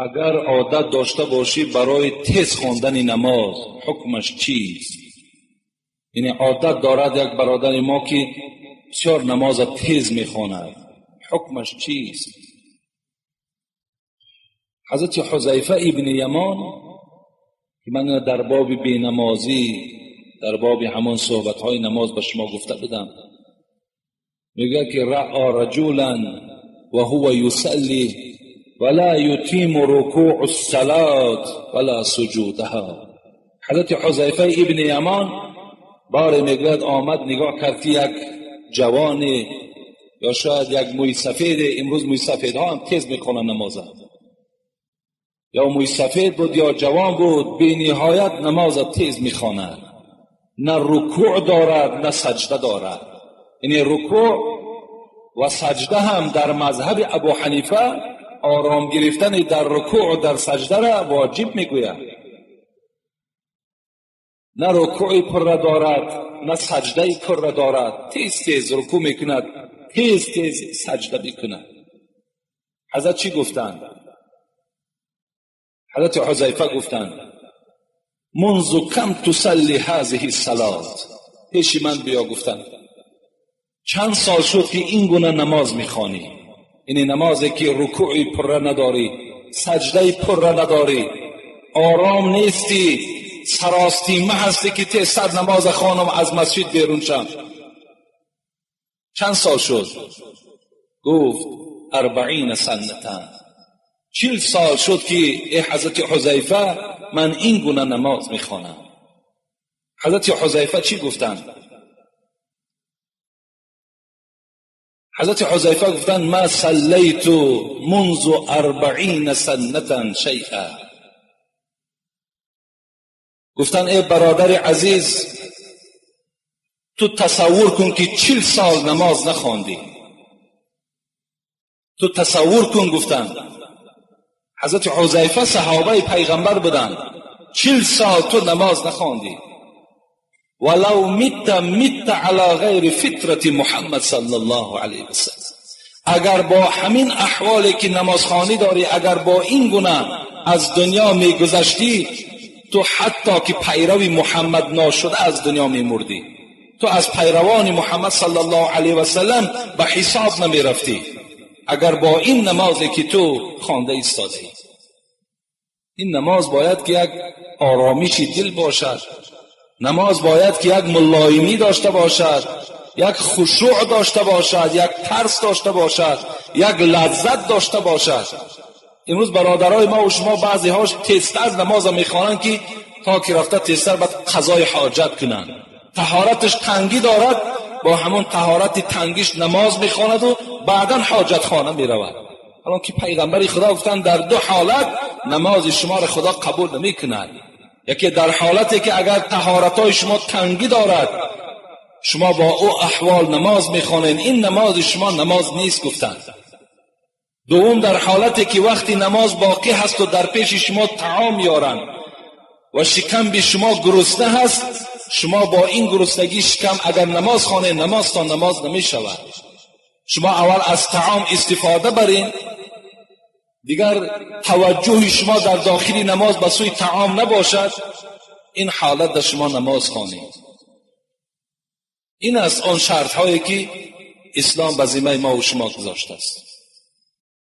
Агар одат дошта бошӣ барои тез хондани намоз, ҳукмаш чист? Яъне одат дорад як бародари мо, ки бисёр намоза тез мехонад, ҳукмаш чист? Ҳазрати Ҳузайфа ибни Ямон, ки ман дар боби бенамозӣ, дар боби ҳамон суҳбатҳои намоз ба шумо гуфта будам, мегӯяд, ки رأى رجلا وهو يصلي ولا يتم ركوع الصلاة ولا سجودها. Ҳазрати Ҳузайфа ибни Ямон боре, мегӯяд, омад, нигоҳ кард, ки як ҷавоне ё шояд як мӯйсафеде, имрӯз мӯйсафедҳо ҳам тез мехонанд намоза, ё мӯйсафед буд, ё ҷавон буд, бениҳоят намоза тез мехонад, на рукӯъ дорад, на саҷда дорад. Яъне рукӯъ ва саҷда ҳам дар мазҳаби Абу Ҳанифа ором гирифтани дар рукӯъ, дар саҷдара воҷиб мегӯяд. На рукӯи пурра дорад, на саҷдаи пурра дорад, тез тез рукӯъ мекунад, тез тез саҷда мекунад. Ҳазрат чӣ гуфтанд? Ҳазрати Ҳузайфа гуфтанд: منذ كم تصلي هذه الصلاة؟ Пеши ман биё, гуфтанд. Чанд сол шуд, ки ин гуна намоз мехонӣ? Ини намозе, ки рукӯи пурра надорӣ, саҷдаи пурра надорӣ, ором нестӣ, саростима ҳастӣ, ки тезтар намоза хонам, аз масҷид берун шам. Чанд сол шуд? Гуфт: 40 سنة. 40 сол шуд, ки, э ҳазрати Ҳузайфа, ман ин гуна намоз мехонам. Ҳазрати Ҳузайфа чӣ гуфтанд? Ҳазрати Ҳузайфа гуфтанд: ما صليت منذ 40 سنة شيئا. Гуфтанд: э бародари азиз, ту тасаввур кун, ки 40 сол намоз нахондӣ. Ту тасаввур кун, гуфтанд. Ҳазрати Ҳузайфа саҳобаи пайғамбар буданд. 40 сол ту намоз нахондӣ. ولو مت مت على غير فطرة محمد صلى الله عليه وسلم. Агар бо ҳамин аҳволе, ки намозхонӣ дорӣ, агар бо ин гуна аз дунё мегузаштӣ, ту ҳатто ки пайрави Муҳаммад ношуда аз дунё мемурдӣ. Ту аз пайравони Муҳаммад صلى الله عليه وسلم ба ҳисоб намерафтӣ, агар бо ин намозе, ки ту хонда истодаӣ. Ин намоз бояд, ки як оромиши дил бошад, намоз бояд, ки як мулоимӣ дошта бошад, як хушӯъ дошта бошад, як тарс дошта бошад, як лаззат дошта бошад. Имрӯз бародарои мо ва шумо баъзеҳош тезтар намоза мехонанд, ки то ки рафта тезтар баъд қазои ҳоҷат кунанд. Таҳораташ тангӣ дорад, бо ҳамон таҳорати тангиш намоз мехонаду баъдан ҳоҷатхона меравад. Ҳолон ки пайғамбари Худо гуфтанд: дар ду ҳолат намози шуморо Худо қабул намекунад. Яке дар ҳолате, ки агар таҳоратҳои шумо тангӣ дорад, шумо бо ӯ аҳвол намоз мехонед, ин намози шумо намоз нест, гуфтанд. Дуввум, дар ҳолате, ки вақти намоз боқӣ ҳасту дар пеши шумо таом меоранд ва шикамби шумо гурусна ҳаст, шумо бо ин гуруснагии шикам агар намоз хонед, намозтон намоз намешавад. Шумо аввал аз таом истифода барин, дигар таваҷҷӯҳи шумо дар дохили намоз ба сӯи таом набошад, ин ҳолат дар шумо намоз хонед. Ин аст он шартҳое, ки ислом ба зиммаи мо ва шумо гузоштааст.